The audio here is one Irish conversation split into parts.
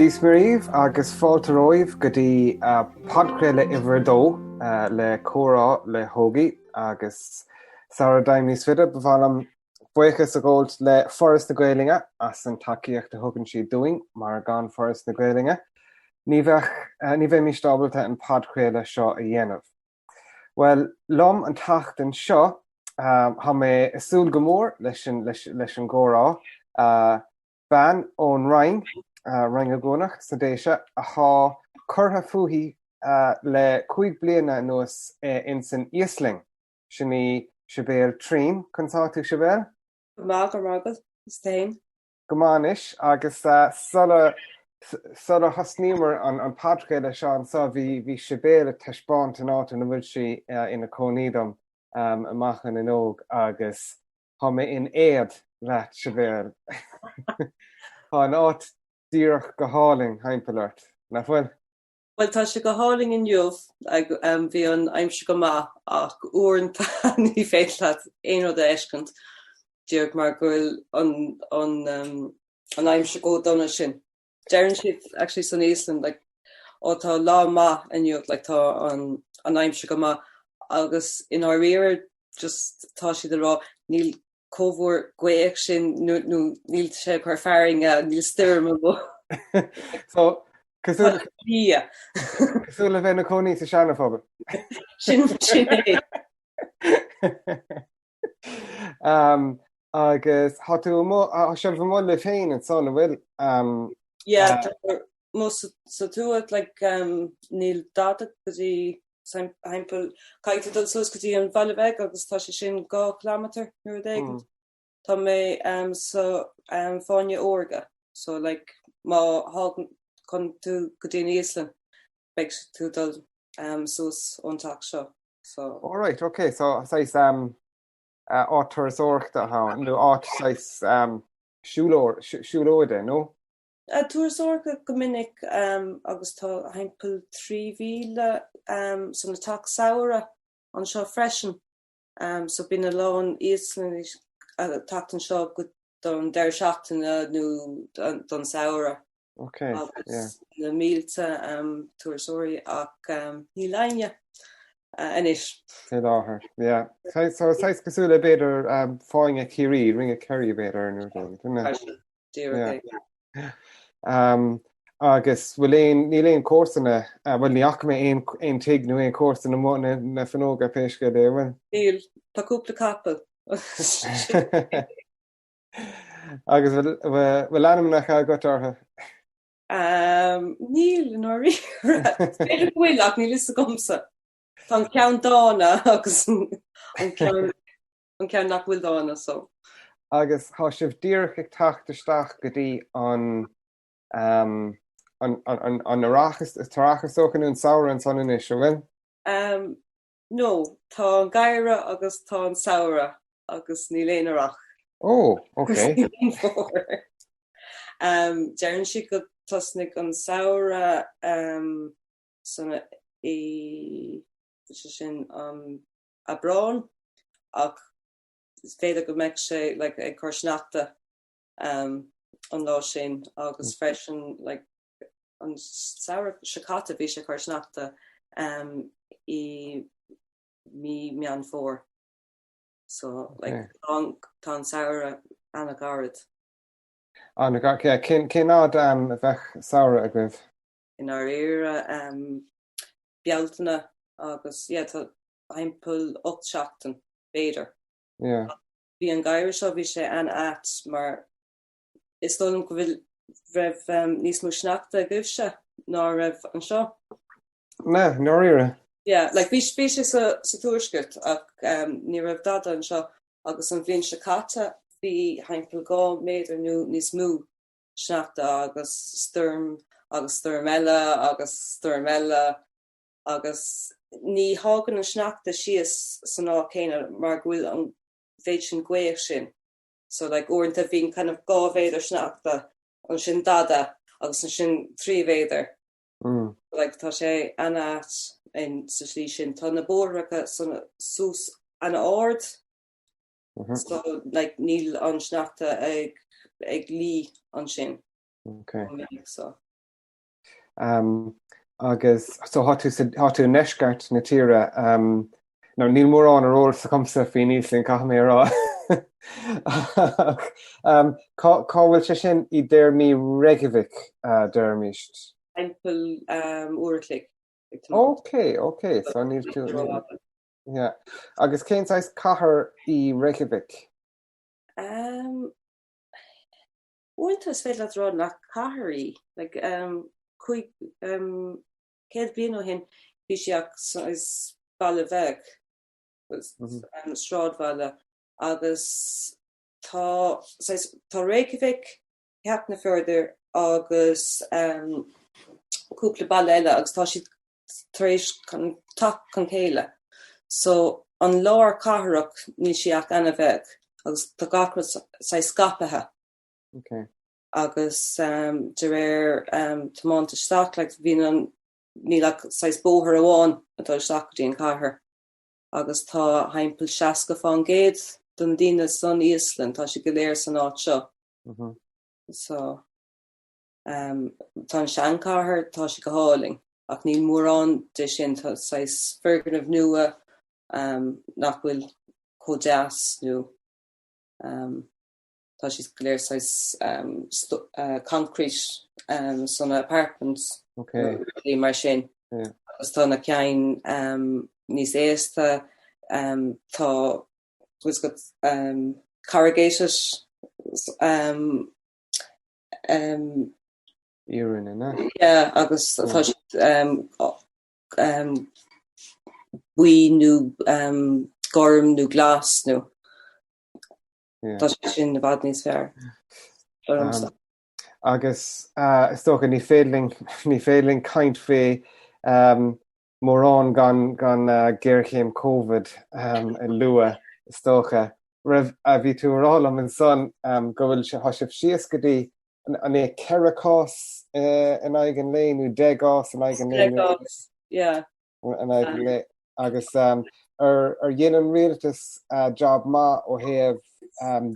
Dia 's Muire dhaoibh agus fáilte romhaibh go dtí podchraoladh uimhir a dó le Comhrá le hÓgie agus sara dtéim níos faide ba mhaith liom buíochas a ghabháilt le Foras na Gaelainne as an tacaíocht a thugann siad dúinn mar gan Foras na Gaelainne ní bheadh ní bheimíst ábalta an podchraoladh seo a dhéanamh. Bhuel, liom an tseachtain seo, tá mé ag súil go mór leis an leis an gcomhrá. Bean ón Rinn, Rinn na gCuanach sna Déise, athá curtha fúithi le 5 bliana anuas ins an Íoslainn. Sin í Sibéal Treen. Conas tá tú, Sibéal? Go maith, go raibh maith agat. Is tú féin? Go maith anois, agus sula sula thosnaíomar an podchraoladh seo anseo, bhí bhí Sibéal ag taispeáint an áit ina bhfuil sí ina cónaí dom amach an fhuinneog agus tá mé in éad leat, Sibéal. Tá an áit díreach go hálainn thimpeall ort, nach bhfuil? Bhuel, tá sé go hálainn inniu, bhí an aimsir go maith ach uaireanta ní féidir leat aon rud a fheiscint díreach mar go bhfuil an, an, an aimsir chomh dona sin. Deireann siad actually san Íoslainn like ó tá lá maith inniu, like tá an, an aimsir go maith agus i ndáiríre just tá siad ag rá níl chomh mór gaoth sin nó níl sé ag cur fearthainne, níl stoirm amuigh. So, cosúil cosúil le bheith ina cónaí sa Seana-Phobal. Sin sin é. Um, agus tá tú amuigh, tá sibh amuigh libh féin ansan, an bhfuil? Um, Yeah, uh, amuigh sa tuath, like, um, níl dada go dtí thimpeall, caithfidh tú dul suas go dtí an bhaile bheag agus tá sé sin 2 kilometre nó rud éigin. Tá mé sa Fáinne Órga so like má thagann tú go dtí an Íoslainn beidh tú dul suas ón teach seo so. All right, okay, so saghas áit turasóireachta atá ann nó áit saghas siúlóide, nó? Turasóireachta go minic agus tá thimpeall 3,000 san teach samhraidh anseo freisin. So bíonn a lán Íoslannaigh ag teacht anseo go don deireadh seachtaine nó don samhradh. Okay, yeah. Agus na mílte turasóirí ach níl éinne anois. Fé láthair, yeah. So saghas cosúil le b'fhéidir Fáinne Chiarraí, Ring of Kerry b'fhéidir nó rud éigin, Díreach é. Agus bhfuil aon, níl aon comharsana, bhuel ní fhaca mé aon aon tigh nó aon comharsan amuigh na na fuinneoga pé scéal é, bhfuil? Níl, tá cúpla capall. Agus bhfuil bhfuil ainmneacha agat orthu? Níl, i ndáiríre. B'fhéidir go bhfuil ach níl fhios agamsa. Tá an ceann dána agus an ceann an ceann nach bhfuil dána so. Agus tá sibh díreach ag teacht isteach go dtí an um, an, an, an, an earrach, is t-earrach is dócha nó an samhradh ansan anois, an bhfuil? Um, no, tá an geimhreadh agus tá an samhradh agus níl aon earrach. Ó, ok. Um, deireann siad go tosnaigh an samhradh um, san i sé sin um, Aibreán ach is féidir go mbeidh sé like ag cur sneachta um an lá sin agus freisin like an samhradh seo caite bhí sé ag cur sneachta um i mí Meán Fómhair so like tá an tá an samhradh ana-ghairid. Ana-ghairid, cén cén fhad um a bheadh samhradh agaibh? I ndáiríre um Bealtaine agus yeah tá thimpeall 8 seachtain, b'fhéidir. Yeah. Bhí an geimhreadh seo, bhí sé an-ait mar is dóigh liom go bhfuil, raibh níos mó sneachta agaibhse ná a raibh anseo. Na, i ndáiríre? Yeah, like bhí, bhí sé sa, sa tuaisceart ach ní raibh dada anseo agus an bhliain seo caite bhí thimpeall 2 méadar nó níos mó sneachta agus stoirm agus stoirm eile agus stoirm eile agus ní thagann an sneachta síos san áit céanna mar go bhfuil an mhéid sin gaoth sin. So like uaireanta bíonn kind of 2 mhéadar sneachta, ansin dada agus ansin 3 mhéadar. Mm. Like tá sé an-ait in sa slí sin. Tá na bóithreacha san suas an-ard Mm -hmm. so like níl an sneachta ag ag luí ansin. Okay. So. Agus so tá tú tá tú i ndeisceart na tíre. Now níl mórán ar eolas agamsa faoin Íoslainn, caithfidh mé a rá. Cá cá bhfuil sé sin i dtéarmaí Reykjavik, deirimis? Timpeall uair a chloig ag tiomáint. Ok, ok, so níl tú yeah. Agus cén saghas cathair í Reykjavik? Um, uaireanta is féidir leat rá nach cathair í. Like, um, cúig, um, 100 bliain ó shin bhí sí ach saghas baile bheag, um, sráidbhaile agus tá saghas, tá Reykjavik, Hafnarfjörður agus um, cúpla baile eile agus tá siad tar éis teacht chun chéile. So an lár cathrach níl sí ach ana-bheag agus tá gach rud saghas scaipthe. Okay. Agus um, de réir um, tiomáint isteach, like, bhí an, níl ach saghas bóthar amháin atá isteach go dtí an cathair. Agus tá thimpeall 60% de na daoine san Íoslainn, tá siad go léir san áit seo. Mm -hmm. So Tá an seanchathair, tá sé go hálainn, ach níl mórán de sin, tá saghas foirgnimh nua nach bhfuil chomh deas nó tá siad go léir saghas concrete sna apartments rudaí mar sin. Agus tá na cinn níos aosta, tá corrugated Iarainn, an ea? Yeah, agus tá siad buí nó gorm nó glas nó tá sé sin i bhfad níos fearr ormsa. Agus is dócha ní féidir linn ní féidir linn caint faoi mórán gan gan géarchéim Covid a lua, is dócha. Raibh, bhí tú a rá liom ansan go bhfuil, tá sibh síos go dtí, an é 4 cás in aghaidh an lae nó 10 gcás in aghaidh an lae? 10 gcás, yeah. In aghaidh an lae. Agus ar ar dhein an rialtas jab maith ó thaobh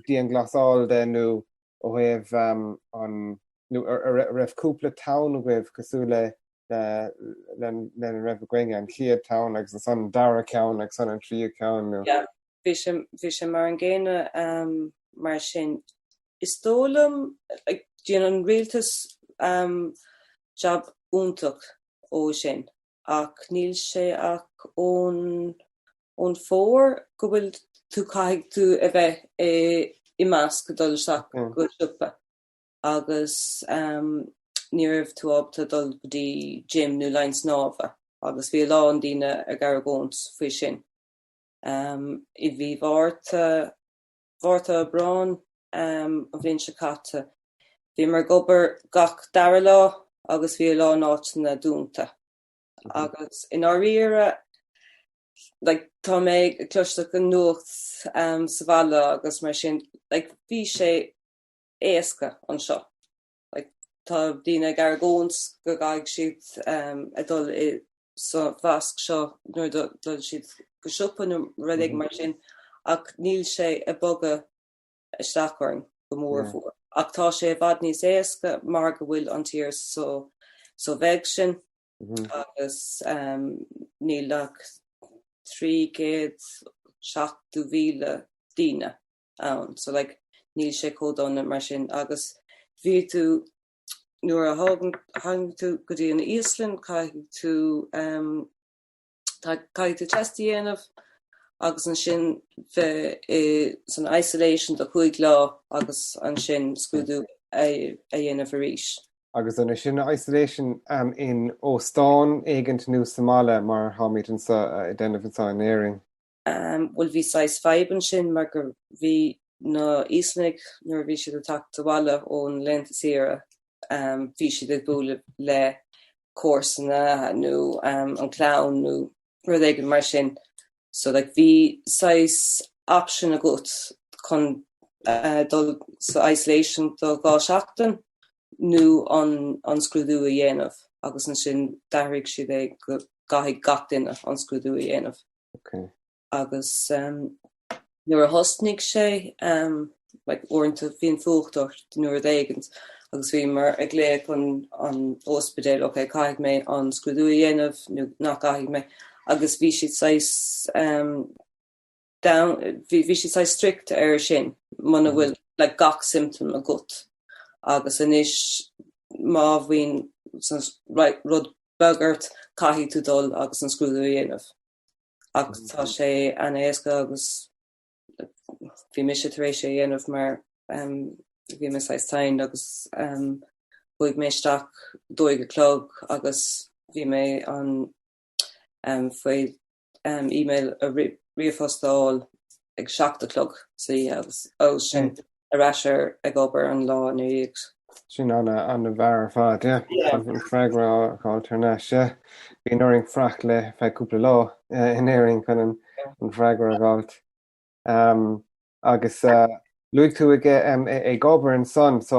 dianghlasáil de nó ó thaobh an, nó ar raibh cúpla tonn agaibh cosúil le lena raibh againne, an chéad tonn agus ansan an dara ceann agus ansan an tríú ceann nó. Yeah, bhí sé, bhí sé mar an gcéanna mar sin. Is dóigh liom, like, déanann an rialtas jab iontach ó sin ach níl sé ach ón, ón bhfómhar go bhfuil tú, caithfidh tú a bheith i, i masc dul isteach go siopa. agus ní raibh tú ábalta dul go dtí gym nó linn snámha agus bhí a lán daoine ag argóint faoi sin. I mhí Mhárta, Mhárta Aibreán an bhliain seo caite, bhíomar ag obair gach dara lá agus bhí a lán áiteanna dúnta. Agus i ndáiríre, like, tá mé ag cloisteach an nuacht sa bhaile agus mar sin, like, bhí sé éasca anseo. Like, tá daoine ag argóint go gcaithfidh siad a dul i sa mhasc seo nuair a dul siad go siopa nó rud éigin mar sin, ach níl sé ag bogadh isteach orainn go mór mhór. Ach tá sé i bhfad níos éasca mar go bhfuil an tír so so bheag sin agus níl ach 370,000 daoine ann so like níl sé chomh dona mar sin agus bhí tú nuair a thagann tú go dtí an Íoslainn caithfidh tú um, caithfidh tú test a dhéanamh agus ansin bheith i san isolation do chúig lá agus ansin scrúdú a dhéanamh arís. Agus an é sin isolation um, in óstán éigint nó sa mbaile mar táimid anseo ag déanamh anseo in Éirinn? Bhuel bhí saghas fadhb ansin mar go bhí na Íoslannaigh nuair a bhí siad ag teacht abhaile ón laethanta saoire bhí siad ag bualadh le comharsana nó an clann nó rud éigin mar sin. So like bhí saghas option agat chun dul sa isolation do 2 seachtain nó an an scrúdú a dhéanamh agus ansin d'athraigh siad é go gcaithfidh gach duine an scrúdú a dhéanamh. Okay. Agus nuair a thosnaigh sé, like uaireanta bhíonn fuacht ort nó rud éigin. Agus bhíomar ag glaoch an an ospidéal, ok, caithfidh mé an scrúdú a dhéanamh nó nach gcaithfidh mé? Agus bhí siad saghas down, bhí bhí siad saghas strict air sin muna bhfuil like gach symptom agat. Agus anois má bhíonn rud beag ort caithfidh tú dul agus an scrúdú a dhéanamh. Ach tá sé an-éasca agus bhí mise tar éis é a dhéanamh mar bhí mé saghas tinn agus chuaigh mé isteach dó dhéag a chlog agus bhí mé an faoi email ríomhphost a fháil ag 7 a chlog sa oíche agus ó sin ar ais ar ag obair an lá ina dhiaidh. Sin an-mhear ar fad, yeah. An freagra a fháil thar n-ais, yeah. Bíonn orainn fanacht le feadh cúpla lá in Éirinn chun an freagra a fháilt. Agus luaigh tú ag ag obair ansan, so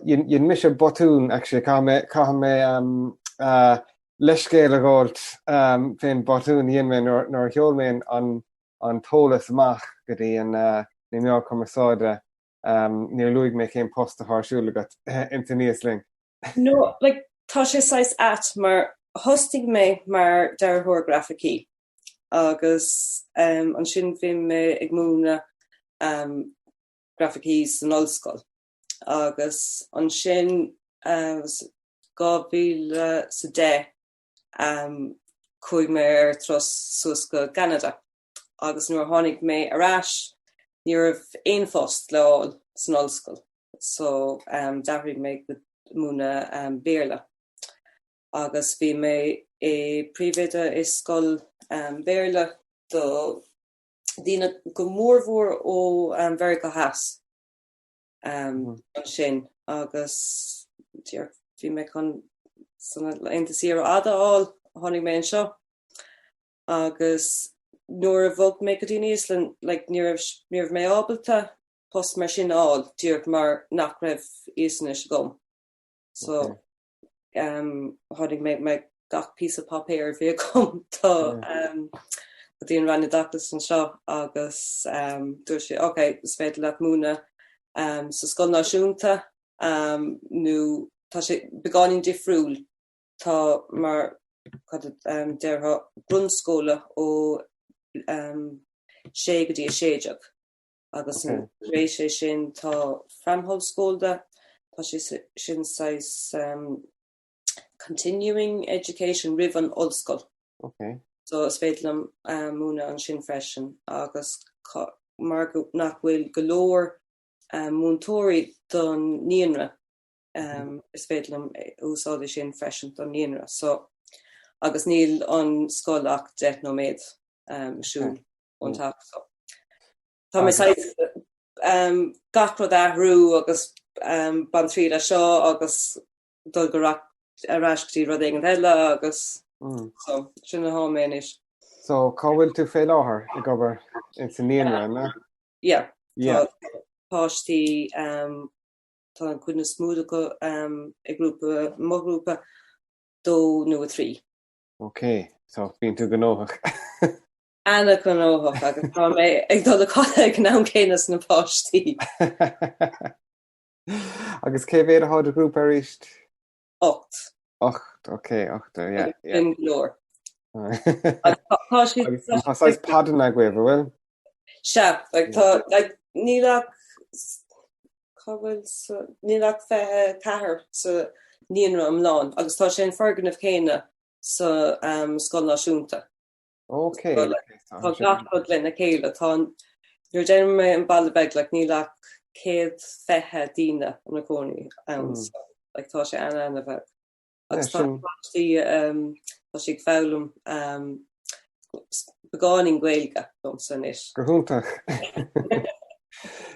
dhein mise botún actually, caithfidh mé leithscéal a ghabháilt fén botún a dhein mé nuair a sheol mé an an t-eolas amach go dtí an na meáin cumarsáide, níor luaigh mé cén post atá ar siúl agat ins an Íoslainn. No, like, tá sé saghas ait mar thosnaigh mé mar dearthóir grafaicí agus ansin bhí mé ag múineadh grafaicí san ollscoil agus ansin 2010 Chuaigh mé ar turas suas go gCeanada agus nuair a tháinig mé ar ais ní raibh aon phost le fháil san ollscoil so d'athraigh mé go múineadh Béarla agus bhí mé i príomhoide i scoil Béarla do daoine go mórmhór ó Mheiriceá Theas. ansin agus bhí mé chun laethanta saoire fhada a fháil, tháinig mé anseo agus nuair a bhog mé go dtí an Íoslainn like ní raibh ní raibh mé ábalta post mar sin a fháil díreach mar nach raibh Íoslainnis agam. So Tháinig mé mé gach píosa páipéir a bhí agam do go dtí an Roinn Oideachais anseo agus dúirt sé ok is féidir leat múineadh sa scoil náisiúnta nó tá sé beagáinín difriúil tá mar cad a déarfá grunnskóla ó 6 go dtí 16. Agus tar éis é sin tá framhaldsskóla, tá sé sin saghas continuing education roimh an ollscoil. Ok. So is féidir liom múineadh ansin freisin agus mar go nach bhfuil go leor múinteoirí don naíonra is féidir liom úsáid é sin freisin don naíonra. So agus níl an scoil ach 10 nóiméad siúl ón teach so tá mé saghas gach rud a athrú agus bain triail as seo agus dul go ar ais go dtí rud éigin eile agus so sin atá mé anois. So cá bhfuil tú fé láthair ag obair ins an naíonra, an ea? Yeah. Yeah. Tá páistí tá an cuid is mó acu i grúpa mo ghrúpa dó nó a trí. Ok, so bíonn tú gnóthach. Ana-ghnóthach agus tá mé ag dul a chodladh ag an am céanna is na páistí. Agus cé mhéad atá i do ghrúpa arís? 8. 8, ok, 8, yeah. Sin go leor. Tá siad... Agus tá saghas podanna agaibh, an bhfuil? Sea, like tá, like níl ach, cá bhfuil sa, níl ach 24 sa naíonra iomlán agus tá sé an foirgneamh céanna sa scoil náisiúnta. Ok. Tá gach rud lena chéile. Tá an, nuair a déanann mé an baile beag, like, níl ach 120 daoine ina cónaí ann, so like, tá sé an-an-bheag. Agus tá páistí, tá siad ag foghlaim beagáinín Gaeilge liomsa anois. Go hiontach.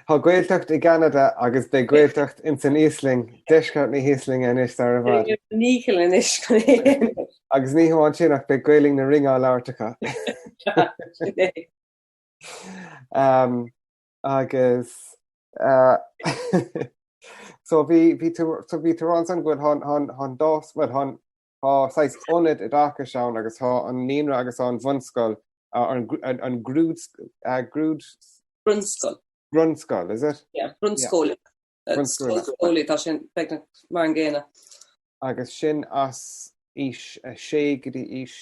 Tá Gaeltacht i gCeanada agus beidh Gaeltacht ins an Íoslainn, deisceart na hÍoslainne anois sar i bhfad. Níchil anois chun é a dhéanamh. Agus ní hamháin sin ach beidh Gaelainn na Rinne á labhairt acu. Sin é. Agus so bhí bhí tú so bhí tú ansan go bhfuil thá an dá bhuel thá Tá saghas ionad oideachais ann agus tá an naíonra agus tá an bhunscoil, an an grúd Grunnskóli. Grunnskóli, is it? Yeah, grunnskóli. Bunscólaí, tá sin beagnach mar an gcéanna. Agus sin as aois 6 go dtí aois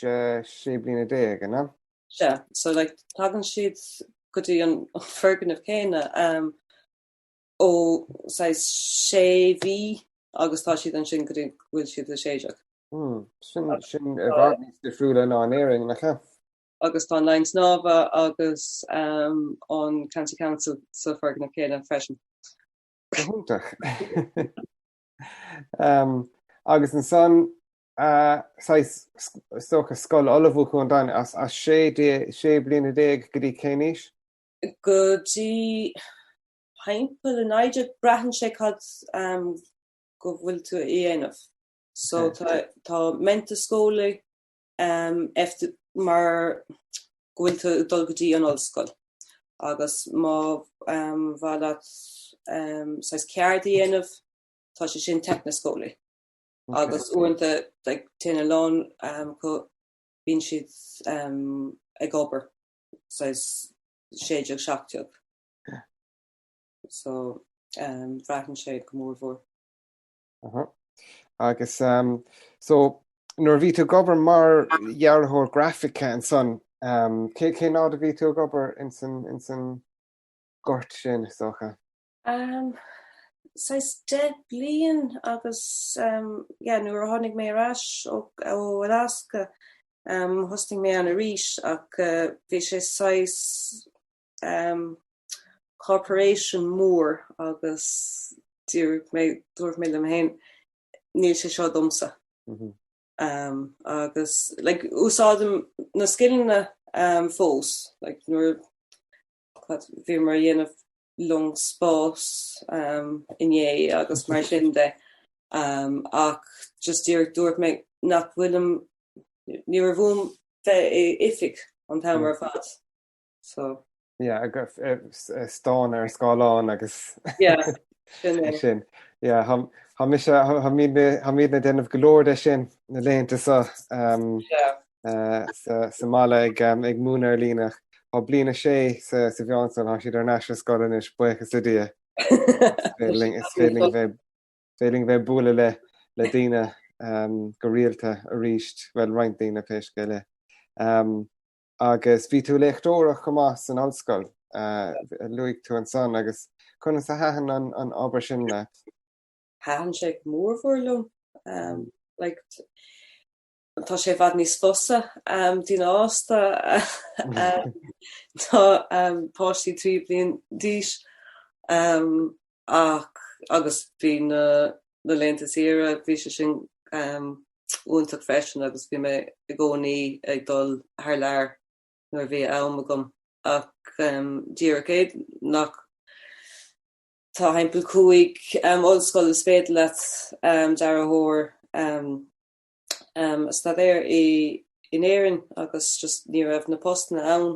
16 bliana, an ea? Sea, so like tagann siad go dtí an foirgneamh céanna um, ó saghas sé mhí agus tá siad ansin go dtí go bhfuil siad 16. Hmm, sin, sin i bhfad níos difriúla ná in Éirinn, nach ea? Agus tá an Linn Snámha agus um, an County Council sa foirgneamh céanna freisin. Go hiontach. um, agus ansan uh, saghas is dócha scoil ullmhúcháin as, as sé, sé bliana déag go dtí cén aois? Go dtí thimpeall 19 braitheann sé cad um, go bhfuil tú a dhéanamh. So tá, tá mentaskóli um, mar go bhfuil tú ag dul go dtí an ollscoil agus má um, mhaith leat um, saghas ceard a dhéanamh, tá sé sin tekniskóli. Okay. Agus uaireanta like, téann a lán um, acu bíonn siad um, ag obair saghas 16 17. So um, braitheann sé go mór mhór. Agus so nuair a bhí tú ag obair mar dhearthóir grafaice ansan, cé cén fhad a bhí tú ag obair ins an ins an gort sin is dócha? Um, saghas 10 bliain agus um, yeah, nuair a tháinig mé ar ais ó, ó Alaska um, thosnaigh mé ann arís ach uh, bhí sé saghas um, corporation mór agus dúirt mé, dúirt mé liom féin, níl sé seo domsa. Um, agus like, úsáidim na scileanna um, fós, like, nuair bhíomar a dhéanamh long spáis um, inné agus mar sin de. Um, ach just díreach dúirt mé nach bhfuilim, ní raibh uaim bheith i oifig an t-am ar fad. So. Yeah, agus stán ar scáileán agus Yeah, sin é. sin. Yeah, tá mise táimidne ag déanamh go leor de sin na laethanta seo um, Yeah. uh, sa, sa mbaile ag, um, ag múineadh ar líne. Tá bliain a sé sa, sa mheánscoil, tá siad ar ais ar scoil anois, buíochas le Dia. Is féidir linn, is féidir linn bheith féidir linn bheith ag bualadh le, le daoine um, go rialta arís, well roinnt daoine pé scéal é. Um, Agus bhí tú ag léachtóireacht chomh maith san ollscoil, luaigh tú ansan, agus conas a thaitin an obair sin leat? Thaitin sé go mór mhór liom. Like, tá sé i bhfad níos fusa daoine fhásta ná páistí 3 bliain d'aois ach agus bhí na na laethanta saoire, bhí sé sin iontach freisin agus bhí mé i gcónaí ag dul thar lear nuair a bhí am agam ach díreach é nach tá thimpeall 5 ollscoil is féidir leat dearthóir a staidéar i in Éirinn agus just ní raibh na postanna ann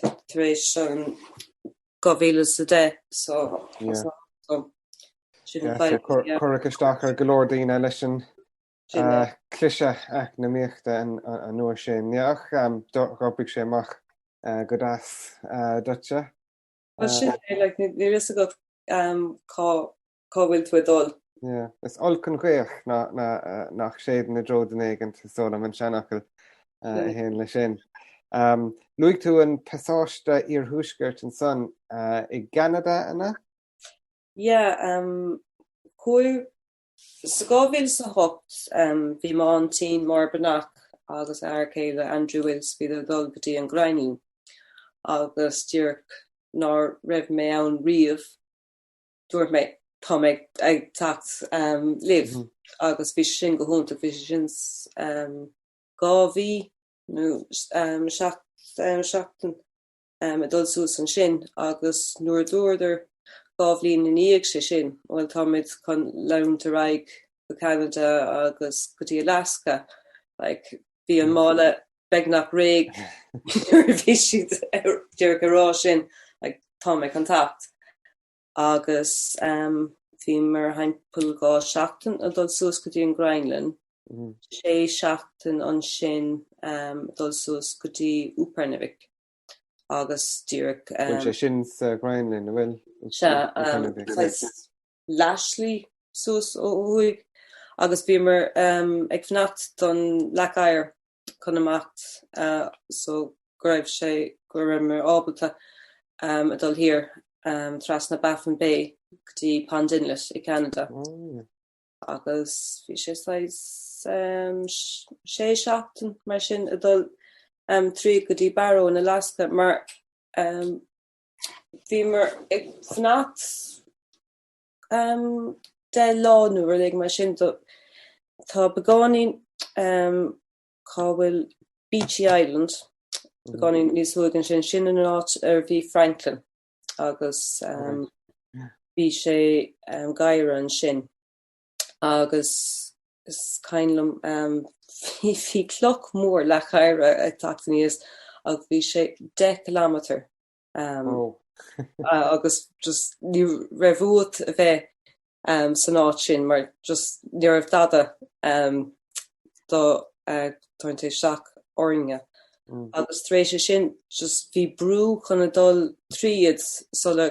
tar éis an 2010 so sin an fadhb. Cuireadh isteach ar go leor daoine leis an cliseadh eacnamaíochta an uair sin. Ach d'oibrigh sé amach go deas duitse. Well sin é, like, níl fhios agat cá cá bhfuil tú ag dul. Yeah. Is olc an ghaoth nach séideann i dtreo duine éigint, is dóigh liom an seanfhocal a théann leis sin. Um, luaigh tú an pasáiste iarthuaiscirt ansan uh, i gCeanada, an ea? Yeah, um, chuaigh sa 2008 um, bhí m'aintín Máire Breathnach agus a fhear céile Andrew Wills bhí ag dul go dtí an Ghraonlainn agus díreach ná raibh mé ann riamh dúirt mé, tá mé ag teacht libh agus bhí sé sin go hiontach, bhí sé sin 2 mhí nó 7 seachtain ag dul suas ansin agus nuair a dúradar 2 bhliain ina dhiaidh sé sin, bhuel táimid chun leanúint ar aghaidh go Ceanada agus go dtí Alaska, like bhí an mála beagnach réidh nuair a bhí siad díreach ag rá sin, like tá mé chun teacht. Agus bhíomar thimpeall 2 seachtain ag dul suas go dtí an Ghraonlainn, sé seachtain ansin ag dul suas go dtí Upernavik agus díreach. Bhfuil sé sin sa Ghraonlainn, an bhfuil? Sea, saghas leathshlí suas ó thuaidh agus bhíomar ag fanacht don leac oighir chun imeacht so go raibh sé, go rabhamar ábalta a dul thiar trasna Baffin Bay go dtí Pond Inlet i gCeanada. Agus bhí sé saghas sé seachtain mar sin ag dul tríd go dtí Barrow in Alaska mar Bhíomar ag fanacht 10 lá nó rud éigin mar sin do tá beagáinín cá bhfuil Beechey Island, beagáinín níos thuaidh ansin, sin an áit ar bhí Franklin agus bhí sé geimhreadh ansin agus is cuimhin liom bhí cloch mór leac oighir ag teacht aníos agus bhí sé 10 kilometre agus just ní raibh uait a bheith san áit sin mar just ní raibh dada do tarraingt isteach orainne. Agus tar éis sin just bhí brú chun a dul tríd sula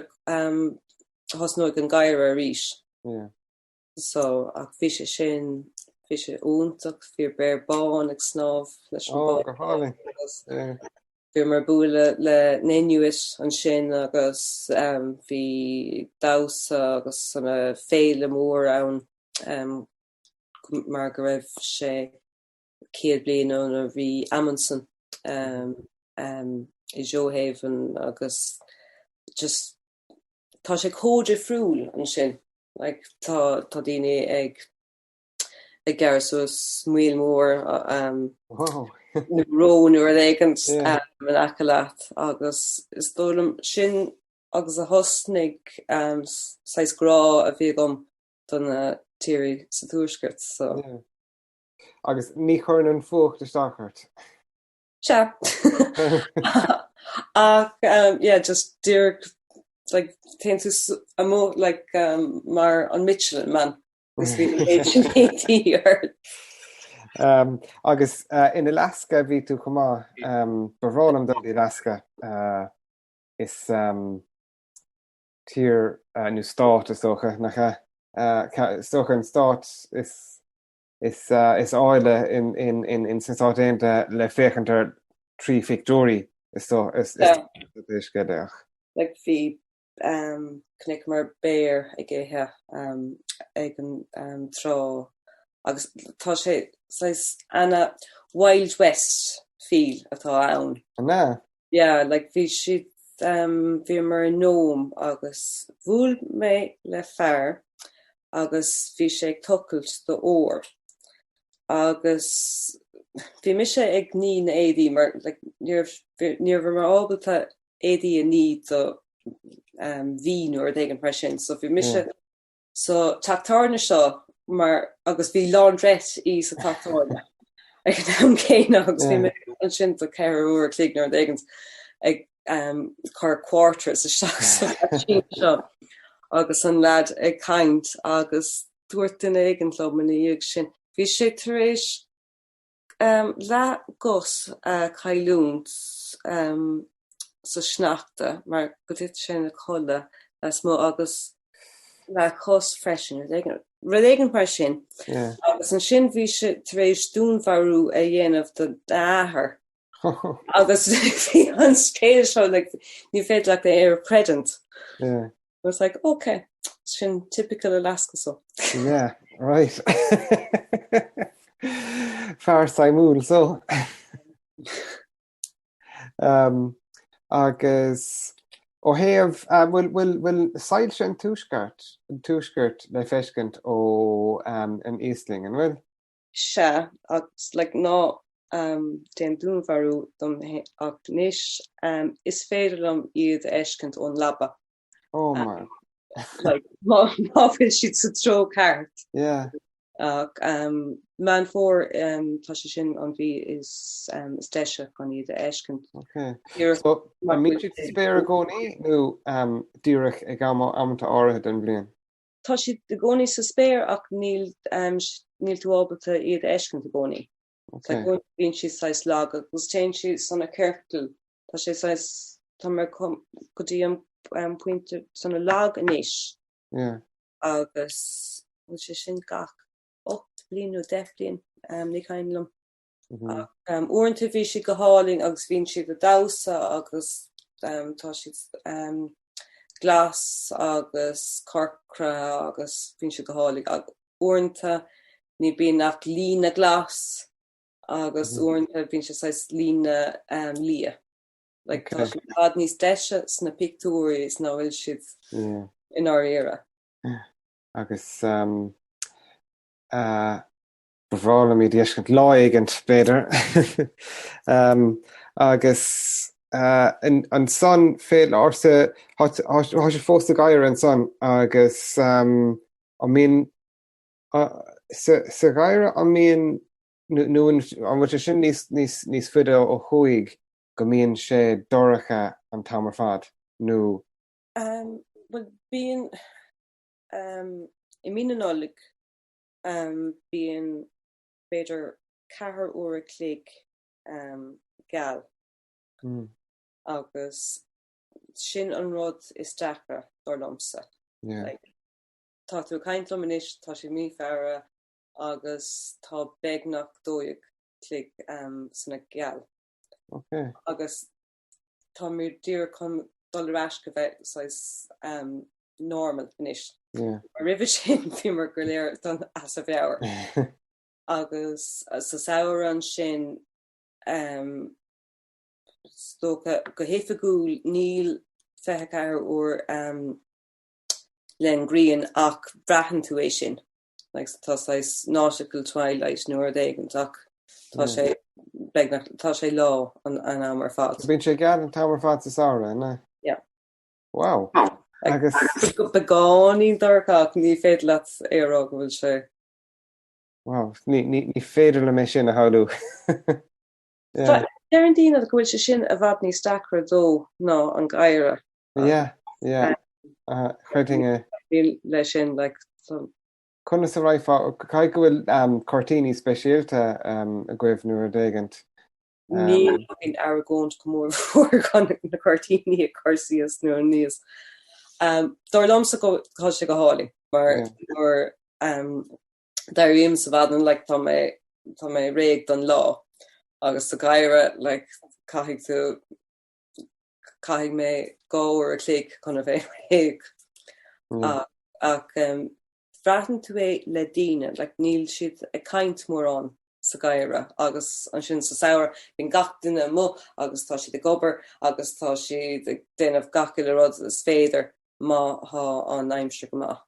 thosnóidh an geimhreadh arís. So, ach bhí sé sin, bhí sé iontach, bhí béar bán ag snámh leis an bád. Ó, go hálainn. Agus bhíomar ag bualadh le na Inuit ansin agus bhí damhsa agus sort of féile mór ann mar go raibh sé 100 bliain óna bhí Amundsen i Gjoa Haven agus just tá sé chomh difriúil ansin. Like tá tá daoine ag ag gearradh suas míol mór Wow. nó ró nó rud éigint Yeah. in aice leat agus is dóigh liom sin agus a thosnaigh saghas grá a bhí agam do na tírí sa tuaisceart so. Yeah. Agus ní chuireann an fuacht isteach ort? Sea. Ach yeah just díreach like téann tú amuigh like mar an Michelin man agus bhí an méid sin éadaí ort. Um, agus uh, in Alaska bhí tú chomh maith um, ba bhreá liom dul go Alaska uh, is um, tír uh, nó stát is dócha nach ea? Uh, is dócha an stát is Is áille in sna Stáit Aontaithe le féachaint air trí phictiúirí is scéal é ach. Like bhí chonaiceamar béar ag ithe ag an trá agus tá sé saghas ana Wild West feel atá ann. An ea? Yeah, like bhí siad, bhíomar i Nome agus bhuail mé le fear agus bhí sé ag tochailt do ór agus bhí mise ag ní na éadaí mar like ní raibh, ní rabhamar ábalta éadaí a ní do mhí nó rud éigin mar sin so bhí mise sa teach tábhairne seo mar agus bhí laundrette í sa teach tábhairne ag an am céanna agus bhí mé ansin do 4 uair a chloig nó rud éigin ag cur quarters isteach sa machine seo agus an lad ag caint agus dúirt duine éigin liom ina dhiaidh sin bhí sé tar éis leathchos a chailliúint sa sneachta mar go dtit sé ina chodladh lasmuigh agus leathchos freisin, rud éigin mar sin. Agus ansin bhí sé tar éis dúnmharú a dhéanamh dá athair agus bhí an scéal seo like ní féidir leat é a chreidiúint. I was like, ok, sin typical Alaska so. Yeah, right. Fear suimiúil so. um, agus ó thaobh uh, bhfuil bhfuil bhfuil soilse an tuaisceart an tuaiscirt le feiscint ó um, an Íoslainn an bhfuil? Sea, agus like ná um, déan dúnmharú dom ach anois um, is féidir liom iad a fheiscint ón leaba. Oh my. Like, má má bhfuil siad sa treo ceart. Yeah. Ach um, Meán Fómhair um, tá sé sin an mhí is, um, is deise chun iad a fheiscint. Okay. So, an mbíonn siad sa spéir i gcónaí nó um, díreach ag am amanta áirithe den bhliain? Tá siad i gcónaí sa spéir ach níl, um, níl tú ábalta iad a fheiscint i gcónaí. Okay. Like, bíonn siad saghas lag agus téann siad sna ciorcail. Tá sé saghas, tá mé go dtí an. pointe sona lag anois. Agus bhfuil sé sin gach 8 bliain nó 10 bliain, ní cuimhin liom. Uaireanta bhí siad go hálainn agus bhíonn siad ag damhsa agus tá siad glas agus corcra agus bíonn siad go hálainn. Ach uaireanta ní bíonn ach líne glas agus uaireanta bíonn sé saghas líne liath. Like, tá siad i bhfad níos deise sna pictiúirí is ná bhfuil siad i ndáiríre. Agus ba bhreá liom iad a fheiscint lá éigint, b'fhéidir. Agus ansan fé ársa, tá sé fós sa gheimhreadh ansan agus an mbíonn, sa gheimhreadh an mbíonn, nó an bhfuil sé sin níos faide ó thuaidh go mbíonn sé dorcha an t-am ar fad nó? Bhuel bíonn, i mí na Nollag bíonn b'fhéidir ceathair uair a chloig geal agus sin an rud is deacra dar liomsa. Like, tá tú ag caint liom anois, tá sé mí Feabhra agus tá beagnach 12 chloig sona geal. Okay. Agus tá mé díreach chun dul ar ais go bheith saghas normal anois. Yeah. Mar roimhe sin bhíomar go léir done as a mheabhair. Agus sa samhradh ansin um, is dócha go hoifigiúil níl 24 uair um, len grian ach braitheann tú é sin. Like, tá saghas nautical twilight nó rud éigint ach tá sé beagnach tá sé lá an an am ar fad. Bíonn sé geal an t-am ar fad sa samhradh, an ea? Yeah. Wow. Agus beagáinín dorcha ach ní féidir leat é a rá go bhfuil sé. Wow, ní, ní, ní féidir liom é sin a shamhlú. Yeah. Deireann daoine go bhfuil sé sin i bhfad níos deacra dó ná an geimhreadh. Yeah, yeah. Chreidfinn é. Leis sin, like, so. Conas a raghfá, caithfidh go bhfuil cuirtíní speisialta agaibh nó rud éigint? Níl againn argóint go mór mhór chun na cuirtíní a chur síos nó aníos. Dar liomsa go tá sé go hálainn mar nuair d'éirím sa mhaidin like tá mé tá mé réidh don lá agus sa gheimhreadh like caithfidh tú caithfidh mé 2 uair a chloig chun a bheith réidh. Ach braitheann tú é le daoine, like níl siad ag caint mórán sa gheimhreadh agus ansin sa samhradh bíonn gach duine amuigh agus tá siad ag obair agus tá siad ag déanamh gach uile rud is féidir má thá an aimsir go maith.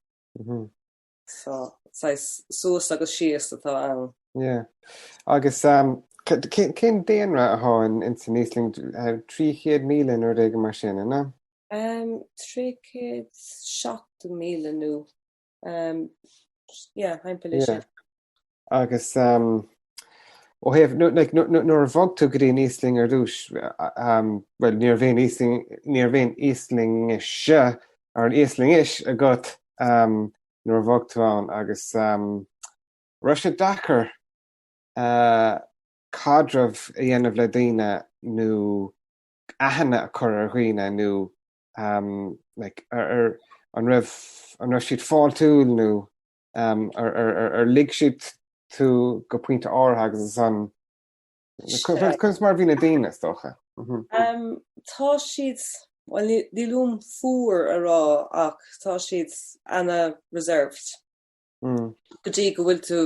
So, saghas suas agus síos atá ann. Yeah. Agus um, cén daonra atá in in san Íoslainn? 300,000 nó rud éigin mar sin, an ea? Um, 370,000 nó um, yeah, thimpeall é sin. Agus um, ó thaobh like, nuair a bhog tú go dtí an Íoslainn ar dtús, um, well, ní raibh aon Íoslainn, ní raibh aon Íoslainnise ar an Íoslainnis agat um, nuair a bhog tú ann agus um, raibh sé deacair uh, caidreamh a dhéanamh le daoine nó aithne a chur ar dhaoine nó um, like, ar, ar, an raibh an raibh siad fáiltiúil nó Ar lig siad tú go pointe áirithe agus ansan conas mar a bhí na daoine, is dócha? Tá siad, bhuel níl uaim fuar a rá ach tá siad ana-reserved. Go dtí go bhfuil tú,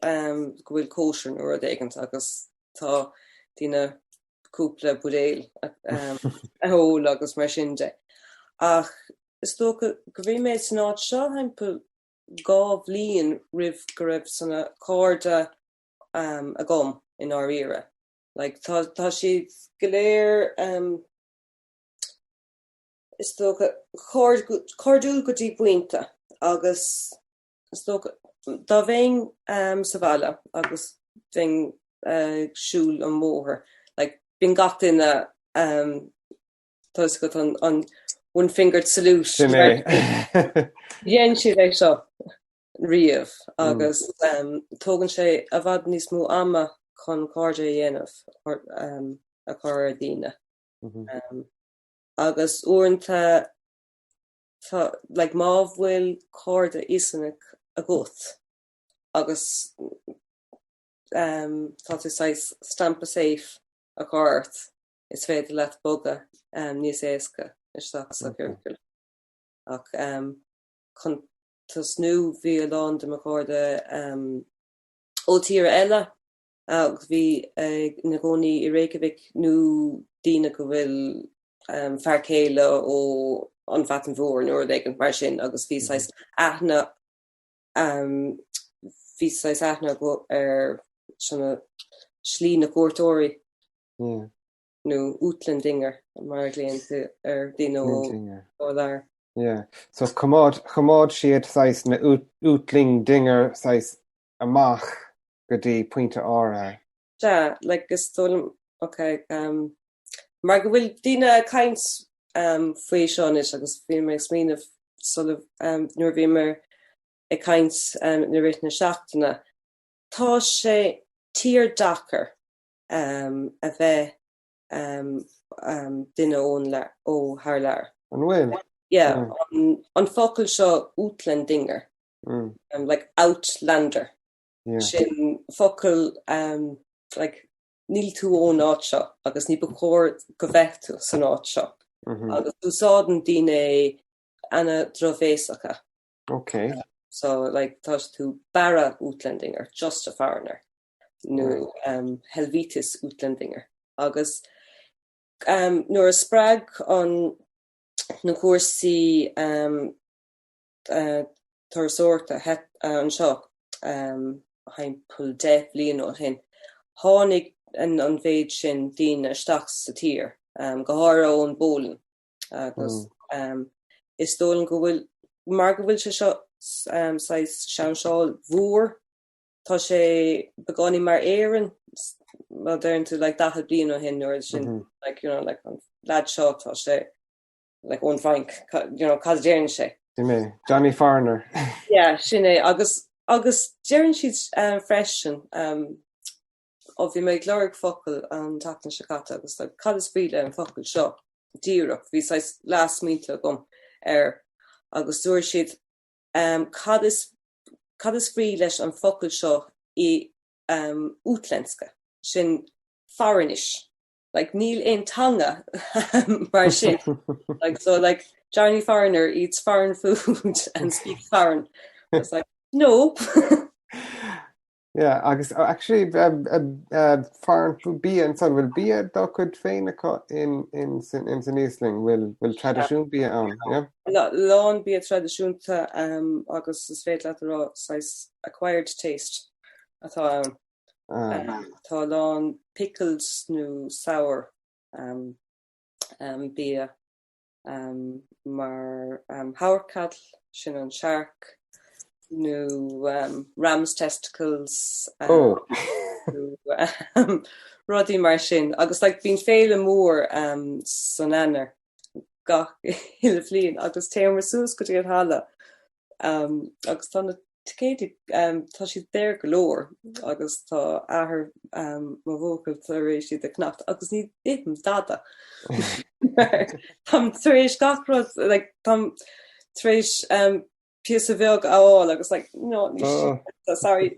go bhfuil cóisir nó rud éigint agus tá daoine cúpla buidéal a ól agus mar sin de. Ach is dócha go bhí mé san áit seo thimpeall 2 bhliain roimh go raibh sona cairde agam i ndáiríre. Like tá tá siad go léir is dócha cairdiúil go dtí pointe agus is dócha dá bheinn sa bhaile agus bheinn ag siúl an bhóthar like bíonn gach duine tá fhios agat an an one fingered salute. Sin é. Dhein siad é seo riamh agus tógann sé i bhfad níos mó ama chun cairde a dhéanamh a chur ar daoine. Agus uaireanta. Tá, like, má bhfuil cairde Íoslannach agat agus um, tá tú saghas stampa safe a chur ort, is féidir leat bogadh um, níos éasca isteach sa chiorcal. Ach um, chun tosnú bhí a lán de mo chairde um, ó tíortha eile agus bhí ina gcónaí i Reykjavik nó daoine go bhfuil fear céile ó an Bhreatain Mhór nó rud éigin mar sin agus bhí saghas aithne bhí saghas aithne acu ar sna slí na cuairteoirí nó útlendingar mar a ghlaonn tú ar daoine ó lear. Yeah. So choimeád choimeád siad saghas na útlendingar saghas amach go dtí pointe áirithe. Sea, like is dóigh liom, ok, um, mar go bhfuil daoine ag caint um, faoi seo anois agus bhí mé ag smaoineamh sula um, nuair a bhíomar ag caint um, i rith na seachtaine, tá sé tír deacair um, a bheith um, um, duine ón le, ó thar lear. An bhfuil? Yeah, an, an focal seo útlendingar, mm. um, like outlander. Yeah. Sin focal um, like, níl tú ón áit seo agus ní ba chóir go bheith tú san áit seo. Mm -hmm. Agus úsáideann daoine ana-dhrochbhéasacha. Okay. So like tá tú bara útlendingar, just a foreigner nó right. um, helvítis útlendingar. Agus um, nuair a spreag an na cúrsaí um, turasóireachta anseo thimpeall 10 bhliain ó shin. Tháinig an mhéid sin daoine isteach sa tír, go háirithe ón bPólainn, agus is dóigh liom go bhfuil, mar go bhfuil sé seo saghas seansáil mhór, tá sé beagáinín mar Éirinn, má deireann tú like 40 bliain ó shin nuair sin, like you know like an lad seo tá sé like ón bhFrainc, you know, cad a deireann sé? Sin é, Johnny Foreigner. Yeah, sin é, agus, agus deireann siad um, freisin, um, ó bhí mé ag lorg focal an tseachtain seo caite agus like, cad is brí le an focal seo díreach, bhí saghas leath-smaointe agam air agus dúirt siad um, cad is, cad is brí leis an focal seo i um, útlenska, sin foreignish. Like níl aon teanga mar sin. Like so like Johnny Foreigner eats foreign food and speaks foreign. It's like no. Yeah, agus uh, actually um, um, uh, foreign food bia ansan bhfuil bia dá gcuid féin acu in in san in san Íoslainn bhfuil bhfuil traidisiún bia ann, yeah? Lán bia traidisiúnta um, agus is féidir leat a rá saghas acquired taste atá ann. Tá a lán pickles nó sour bia mar hákarl, sin an searc, nó ram's testicles nó rudaí mar sin. Agus like bíonn féile mór san Eanáir gach uile bhliain agus téamar suas go dtí an halla agus tá na ticéidí, tá siad daor go leor agus tá athair mo bhuachaill tar éis iad a cheannacht agus ní ithim dada. Táim tar éis gach rud, like, táim tar éis píosa bheag a fháil agus like, no, ní oh. sorry.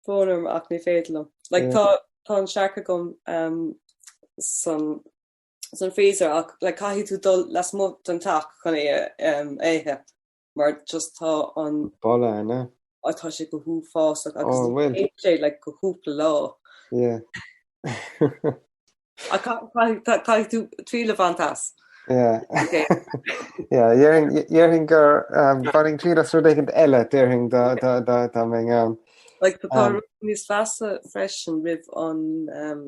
Brón orm ach ní féidir liom. Like, tá, tá an searc agam um, san san freezer ach like caithfidh tú dul lasmuigh den teach chun é a ithe mar just tá an boladh ann, eh? Á tá sé go huafásach agus oh, bhfuil sé like go cúpla lá. Yeah. Ach caithfidh tú triail a bhaint as. Yeah. Okay. Yeah, déarfainn gur um, bhainfinn triail as rud éigin eile déarfainn dá dá dá dá mbeinn ann. Like tá um, níos measa freisin roimh an um,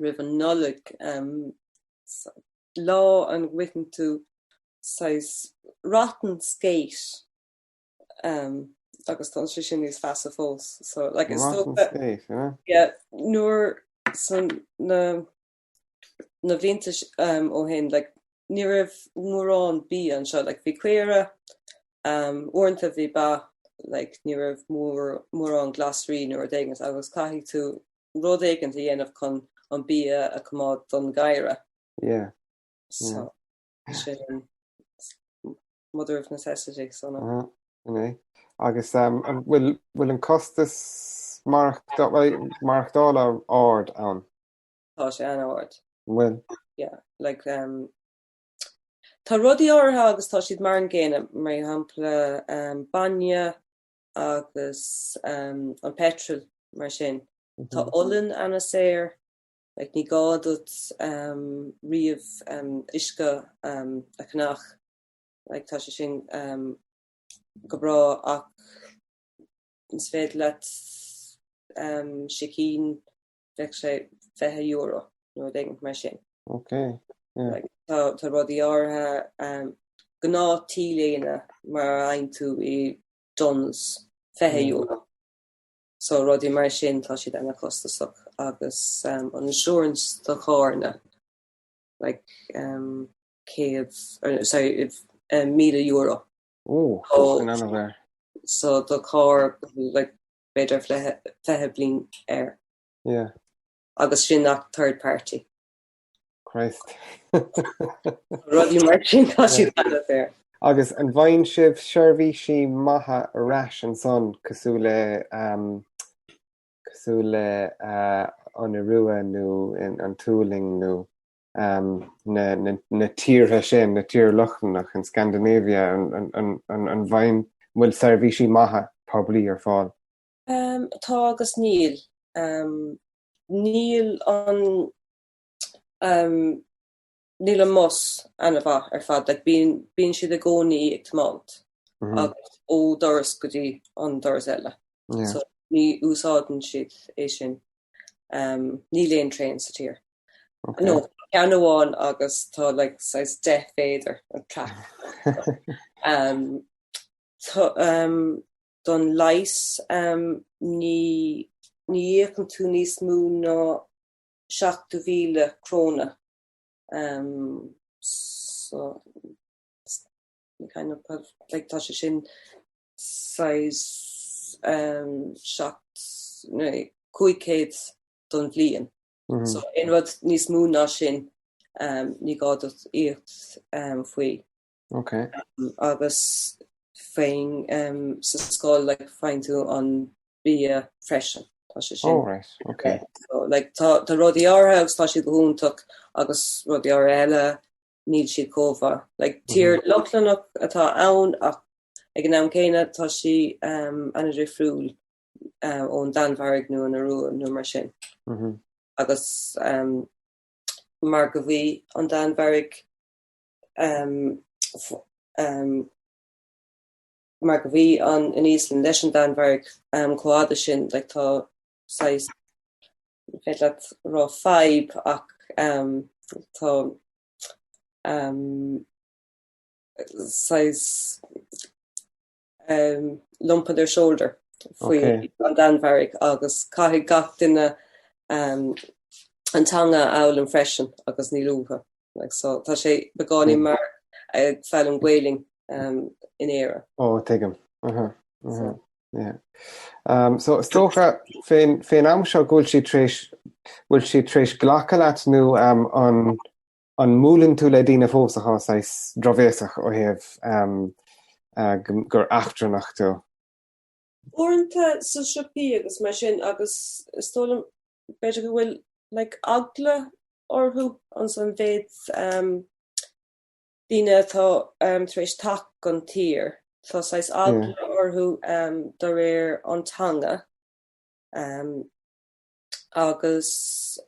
roimh an Nollaig, lá a bhfaigheann tú saghas rotten skate agus tá sé sin níos measa fós. So like is Rotten skate, yeah? Yeah, nuair san na na blianta ó shin like ní raibh mórán bia anseo, like bhí caora, uaireanta bhí ba, like ní raibh mór mórán glasraí nó rud éigin agus caithfidh tú rud éigin a dhéanamh chun an bia a choimeád don gheimhreadh. Yeah. So. Sin mother of necessity so. Sin é. Agus an bhfuil bhfuil an costas maireachtála ard ann? Tá sé an-ard. An bhfuil? Yeah, like um, tá rudaí áirithe agus tá siad mar an gcéanna, mar shampla um, bainne agus um, an petrol mar sin. Tá olann an-saor, like ní gá duit um, riamh um, uisce um, a cheannach, like tá sé sin um, go breá ach is féidir leat um, sicín bheadh sé €20 nó rud éigin mar sin. Ok, yeah. Like, tá, tá rudaí áirithe um, gnáth T-léine mar a fhaigheann tú i Dunnes, €20. So rudaí mar sin tá siad ana-chostasach agus um, an insurance do charranna like um, céad, or, sorry, um, €1,000. Ó, oh, sin an-mhór. So do charr like, b'fhéidir 20 bliain air. Yeah. Agus sin nach third party. Christ. Rudaí mar sin tá siad an-daor. Agus an bhfaigheann sibh seirbhísí maithe ar ais ansan cosúil le um, cosúil le uh, an Iorua nó an tSualainn nó um, na, na, na tíortha sin, na tír Lochlannach in Scandinavia, an, an, an, an, an bhfaigheann bhfuil seirbhísí maithe poiblí ar fáil? Um, tá agus níl. Um, níl an um, níl an mbus an-mhaith ar fad. Like, bíonn, bíonn siad i gcónaí ag tiomáint mm -hmm. agus ó doras go dtí an doras eile. Yeah. So ní úsáideann siad é sin. Um, níl aon traein sa tír. Okay. No, ceann amháin agus tá like, saghas 10 mhéadar an track. um, tá, um, don leigheas, um, ní, ní íocann tú níos mó ná 70,000 króna. Um, so, kind of, like, tá sé sin saghas um, 7, nó 500 don bhliain. Mm -hmm. So aon rud níos mó ná sin um, ní gá duit íoc um, faoi. Okay. Um, agus faoin um, sa scoil like, faigheann tú an bia freisin. Tá sé sin. Oh, right. Okay. So, like, tá, tá rudaí áirithe agus tá siad go hiontach agus rudaí áirithe eile níl siad chomh maith. Like, tír mm -hmm. Lochlannach atá ann ach ag an am céanna tá sí um, an-difriúil uh, ón Danmhairg nó an Iorua nó mar sin. Mm -hmm. Agus um, mar go bhí an Danmhairg um, um, mar go bhí an an Íoslainn leis an Danmhairg um, chomh fhada sin like, tá saghas féidir leat rá fadhb ach um, tá um, saghas um, lump on their shoulder faoi Okay. an Danmhairg agus caithfidh gach duine um, an teanga a fhoghlaim freisin agus níl uathu. Like, so, tá sé beagáinín Mm. mar ag foghlaim Gaelainn um, in Éire. Ó, tuigim. Uh-huh. Uh-huh. So, Yeah. Um, so is dócha fén, fén am seo go bhfuil siad tar éis bhfuil siad tar éis glacadh leat nó um, an an mbuaileann tú le daoine fós atá saghas drochbhéasach ó thaobh um, uh, gur eachtrannach tú? Uaireanta sa siopaí agus mar sin agus is dóigh liom b'fhéidir go bhfuil like, eagla orthu an an mhéid um, daoine atá um, tar éis teacht gon tír. Tá saghas Yeah. eagla orthu um, de réir an teanga. Um, agus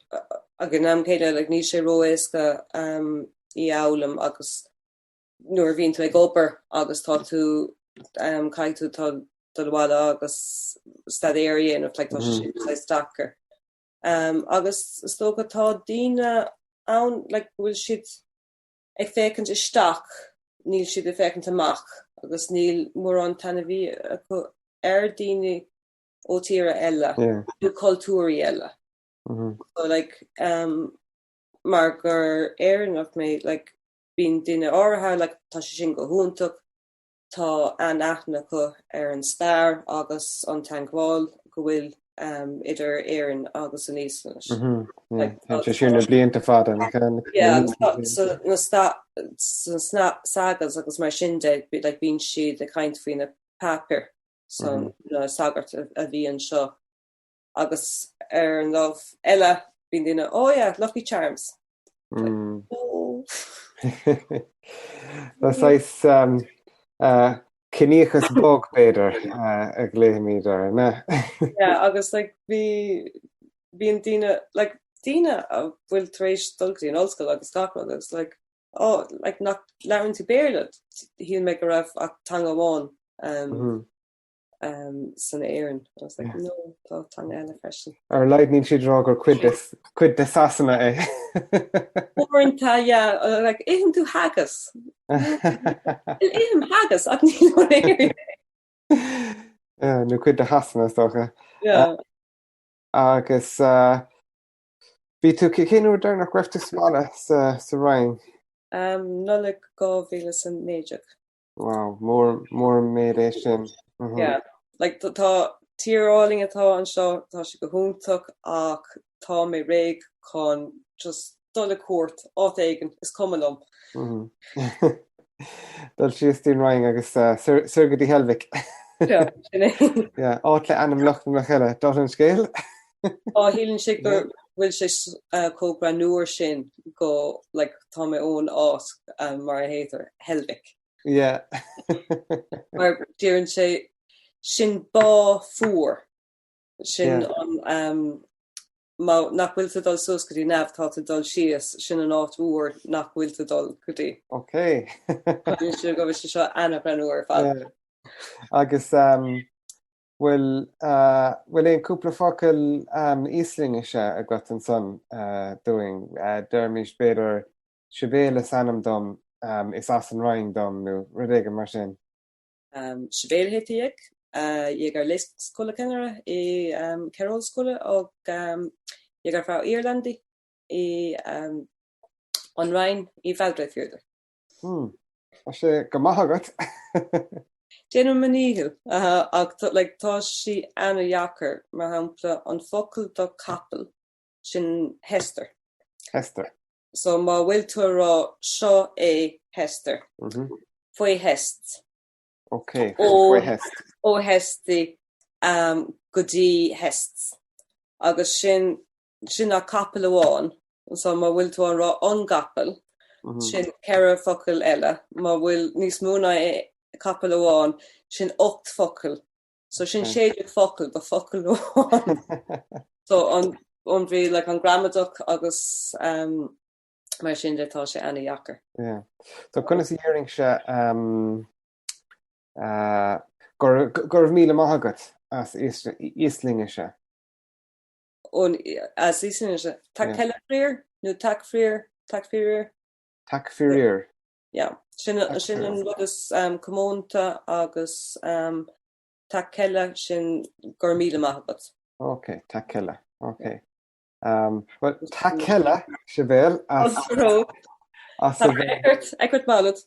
ag an am céanna like, níl sé ró-éasca um, í a fhoghlaim agus nuair a bhíonn tú ag obair agus tá tú um, caithfidh tú tá dul abhaile agus staidéar a dhéanamh like, tá sé sin saghas deacair. Um, agus is dócha tá daoine ann like, go bhfuil siad ag féachaint isteach, níl siad ag féachaint amach agus níl mórán taitneamh acu ar daoine ó tíortha eile nó cultúirí eile. So like um, mar gur Éireannach mé like, bíonn duine áirithe like, tá sé sin go hiontach, tá an-aithne acu ar an stair agus an teagmháil go bhfuil. idir Éirinn agus an Íoslainnis. Tá sé sin na blianta fada. Sna sagas agus mar sin de like bíonn siad ag caint faoi na pápair so na sagairt a bhí anseo agus ar an lámh eile bíonn daoine oh yeah, Lucky Charms. Tá saghas ciníochas bog b'fhéidir a ghlaofaimid air, an ea? Yeah, agus like bhí bíonn daoine like daoine a bhfuil tar éis dul go dtí an ollscoil agus gach rud agus like oh like nach labhrann tú Béarla shíl mé go raibh ach teanga amháin um, san Éirinn. I was like, no, tá teanga eile freisin. Ar a laghad níl siad ag rá gur cuid de, cuid de Sasana é. Uaireanta, yeah, like, itheann tú haggis. Ithim haggis ach ní ón Éirinn. Yeah, nó cuid de Shasana is dócha. Yeah. Agus uh, bhí tú cén uair deireanach go raibh tú sa mbaile sa, sa Rinn? Um, Nollaig 2019. Wow, mór, mór an méid é sin. Yeah, like tá tír álainn atá anseo, tá sé go hiontach ach tá mé réidh chun just dul ar cuairt áit éigin, is cuma liom. Dul síos dtí'n Rinn agus soir go dtí Heilbhic. Yeah, sin é. Yeah, áit le ainm Lochlannach eile, dála an scéil. Á, shíleann sé go bhfuil sé chomh greannmhar sin go like tá mé ón áit mar a théitear, Heilbhic. Yeah. Mar deireann sé sin bá fuar. Sin an um, má nach bhfuil tú dul suas go dtí neamh tá tú dul síos, sin an áit fhuar nach bhfuil tú dul go dtí. Ok. Sin sé go bhfuil sé seo an-ghreannmhar ar fad. Yeah. Agus um, Bhfuil, bhfuil aon cúpla focal Íoslainnise agat ansan dúinn? Deirimis b'fhéidir Sibéal is ainm dom, is as an Rinn dom nó rud éigin mar sin. Sibéal heiti ég. Ég er leikskólakennari í Kjerólfsskóla og ég er frá Írlandi í an Rinn í Hvaldragfjörður. Hmm. Tá sé go maith agat. Déanaim mo dhícheall, ach like tá sí ana-dheacair, mar shampla an focal do capall, sin hestur. Hestur. So má bhfuil tú ag rá seo é hestur, faoi hest. Ok, faoi hest. Ó hesti go dtí hest. Agus sin sin ach capall amháin, so má bhfuil tú á rá an gcapall, sin ceithre focal eile, má bhfuil níos mó ná capall amháin, sin 8 focal. So sin 16 focal do focal amháin. So an an bhí like an gramadach agus um, mar sin de tá sé ana-dheacair. Yeah. So conas a déarfainnse um, uh, go go raibh míle maith agat as Íoslainnise? ón as Íoslainnise. Takk kærlega fyrir nó takk fyrir, takk fyrir. Takk fyrir. Yeah. Sin sin an rud is um, comónta agus um, takk kærlega sin go raibh míle maith agat. Ok, takk kærlega. Ok. Um, well, takk kærlega, Sibéal as as a bheith Eitthvert málið.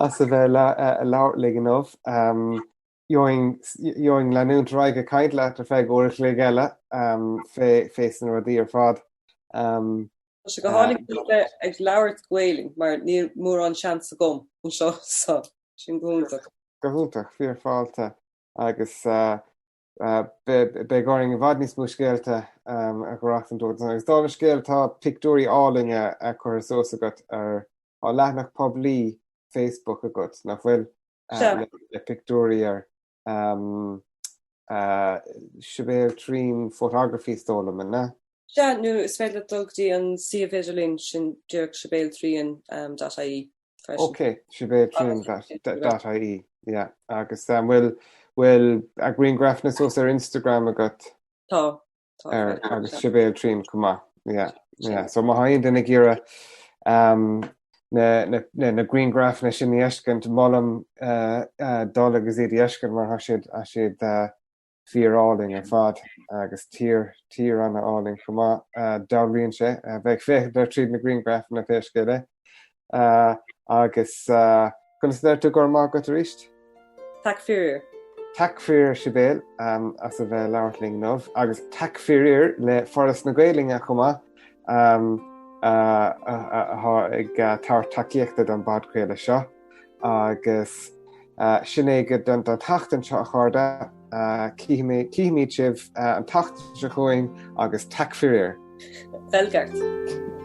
as a bheith ag labhairt linn inniu. Um, Gheobhainn leanúint ar aghaidh ag caint leat ar feadh uair a chloig eile fé sna rudaí ar fad. Tá sé go hálainn a bheith ag labhairt Gaelainn mar níl mórán seans agam anseo so sin go hiontach. Go hiontach, fíor fáilte agus beidh orainn i bhfad níos mó scéalta a ghaireachtaint uait. Agus dála an scéil tá pictiúirí álainne curtha suas agat ar leathanach poiblí Facebook agat, nach bhfuil? le pictiúirí ar Sibéal Treen Photography is dóigh liom, an ea? Sea, nó is féidir leat dul go dtí an suíomh idirlín sin díreach sibéaltriain dot ie freisin. Ok, sibéaltriain dot ie, yeah. Agus bhfuil bhfuil grianghrafanna suas ar Instagram agat? Tá. ar agus Sibéal Treen chomh maith. Yeah, yeah. So má tá aon duine ag iarraidh um, na, na, na, na grianghrafanna sin a fheiscint, molaim uh, uh, dul agus iad a fheiscint mar tá siad, tá siad uh, fíor-álainn ar fad agus tír, tír an-álainn chomh maith. Uh, dealraíonn sé uh, bheith ag féachaint air tríd na grianghrafanna pé scéal é. Uh, agus uh, conas a deir tú go raibh maith agat arís? Takk fyrir. Takk fyrir Sibéal as a bheith ag labhairt linn inniu agus takk fyrir le Foras na Gaeilge chomh maith atá ag tabhairt tacaíochta don bpodchraoladh seo agus sin é go don tseachtain seo a chairde, cífimid sibh an tseachtain seo chugainn agus takk fyrir. Vel gert.